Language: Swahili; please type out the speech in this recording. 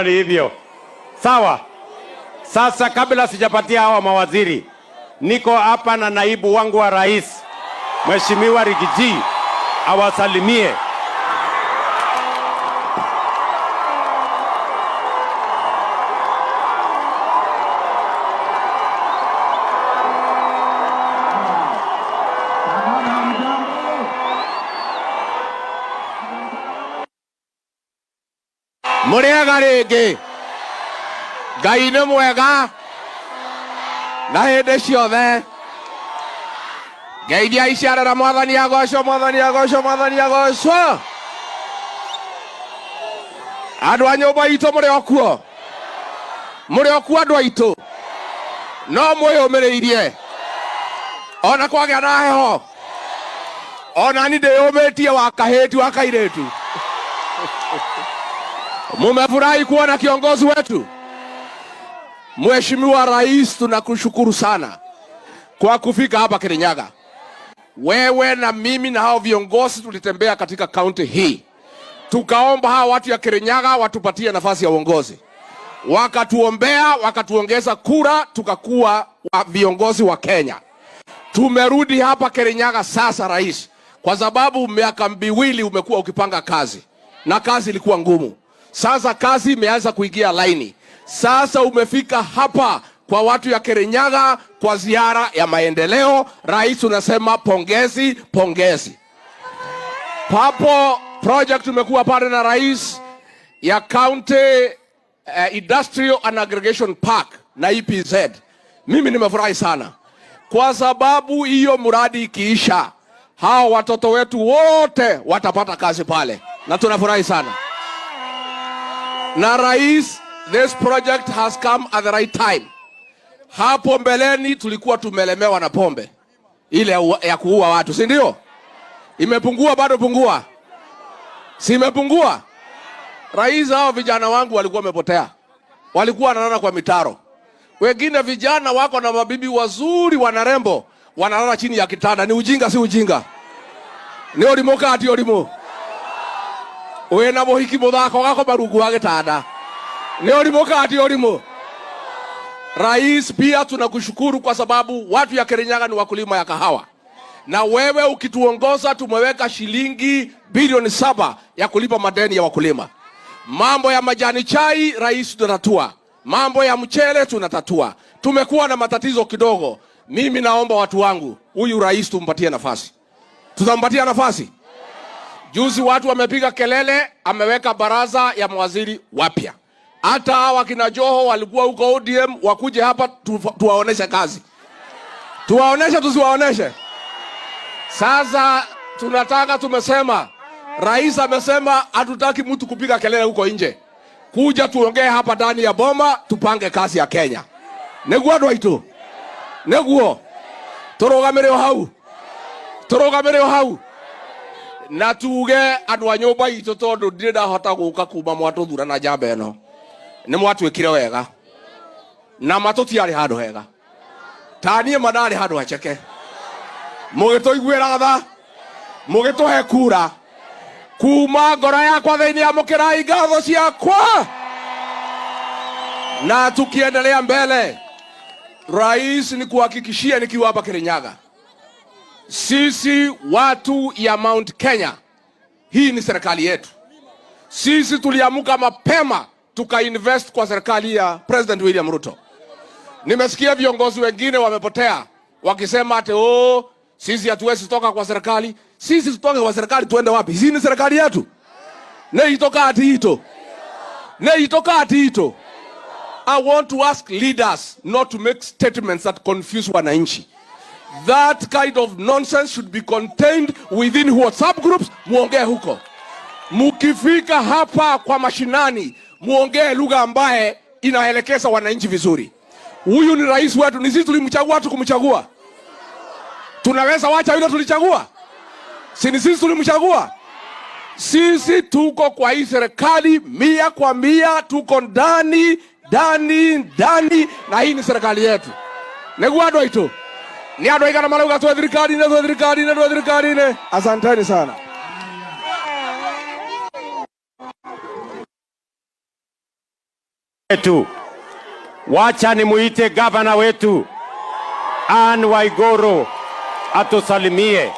Ni hivyo sawa. Sasa kabla sijapatia hawa mawaziri, niko hapa na naibu wangu wa rais Mheshimiwa Riggy G awasalimie. Mũrĩega rĩngĩ. Ngai nĩ mwega na hĩndĩ ciothe. Ngeithia iciarera, Mwathani agocwo, Mwathani agocwo, Mwathani agocwo. Andũ a nyũmba itũ, mũrĩ o kuo? Mũrĩ o kuo, andũ aitũ? No mwĩyũmĩrĩirie ona kwagĩa na heho? Ona ni ndĩyũmĩtie wa kahĩti wa kairĩtu. Mumefurahi kuona kiongozi wetu Mheshimiwa Rais, tunakushukuru sana kwa kufika hapa Kirinyaga. Wewe na mimi na hao viongozi tulitembea katika kaunti hii, tukaomba hawa watu ya Kirinyaga watupatie nafasi ya uongozi, wakatuombea, wakatuongeza kura, tukakuwa wa viongozi wa Kenya. Tumerudi hapa Kirinyaga sasa, Rais, kwa sababu miaka miwili umekuwa ukipanga kazi na kazi ilikuwa ngumu. Sasa kazi imeanza kuingia laini. Sasa umefika hapa kwa watu ya Kirinyaga kwa ziara ya maendeleo. Rais, unasema pongezi, pongezi. Papo project tumekuwa pale na rais ya County Industrial and Aggregation Park na EPZ. Mimi nimefurahi sana kwa sababu hiyo mradi ikiisha, hao watoto wetu wote watapata kazi pale, na tunafurahi sana. Na rais, this project has come at the right time. Hapo mbeleni tulikuwa tumelemewa na pombe ile ya kuua watu, si ndio? Imepungua bado pungua? Si imepungua? Rais, hao vijana wangu walikuwa wamepotea, walikuwa wanalala kwa mitaro. Wengine vijana wako na mabibi wazuri wanarembo, wanalala chini ya kitanda. Ni ujinga, si ujinga? Ni ũrimũ kana ti ũrimũ? Wĩna mũhiki mũthako ũgakoma rungu wa gĩtanda, nĩ ũrimũ kana ti ũrimũ? Rais, pia tunakushukuru kwa sababu watu ya Kirinyaga ni wakulima ya kahawa, na wewe ukituongoza tumeweka shilingi bilioni 7 ya kulipa madeni ya wakulima. Mambo ya majani chai, rais, tunatatua. Mambo ya mchele tunatatua. Tumekuwa na matatizo kidogo. Mimi naomba watu wangu, huyu rais tumpatie nafasi. Tutampatia nafasi. Juzi watu wamepiga kelele, ameweka baraza ya mawaziri wapya. Hata hawa kina Joho walikuwa huko ODM, wakuje hapa tuwaoneshe kazi, tuwaoneshe, tusiwaoneshe? Sasa tunataka, tumesema, rais amesema hatutaki mtu kupiga kelele huko nje, kuja tuongee hapa ndani ya boma, tupange kazi ya Kenya. Nĩguo andũ aitũ, nĩguo tũrũgamĩre o hau, tũrũgamĩre o hau na tuge andũ a nyũmba itũ, tondũ ndirĩ ndahota gũka kuma mwatũthura na njamba ĩno, nĩ mwatwĩkire wega na ma tũtiarĩ handũ hega, ta niĩ ma ndarĩ handũ haceke, mũgĩtũiguĩra tha, mũgĩtũhe kura. Kuma ngoro yakwa thĩinĩ, amũkĩrai ngatho ciakwa. Na tukiendelea mbele, rais, ni kuhakikishia nikiwa hapa Kirinyaga, sisi watu ya Mount Kenya, hii ni serikali yetu. Sisi tuliamuka mapema tukainvest kwa serikali ya President William Ruto. Nimesikia viongozi wengine wamepotea wakisema ati, oh, sisi hatuwezi toka kwa serikali. Sisi tutoke kwa serikali tuende wapi? Hii ni serikali yetu. Ne itoka ati ito. Ne itoka ati ito. I want to ask leaders not to make statements that confuse wananchi. That kind of nonsense should be contained within WhatsApp groups. Muongee huko. Mukifika hapa kwa mashinani, muongee lugha ambaye inaelekeza wananchi vizuri. Huyu ni rais wetu, ni sisi tulimchagua, tukumchagua. Tunaweza wacha yule tulichagua? Si ni sisi tulimchagua? Sisi tuko kwa hii serikali 100%, tuko ndani ndani ndani, na hii ni serikali yetu. Nĩguo andũ aitũ, nĩ andũ aigana marauga twĩ thirikari-inĩ, twĩ thirikari-inĩ, twĩ thirikari-inĩ? Asanteni sana. Wetu. Wacha nimuite gavana wetu Anne Waiguru atusalimie.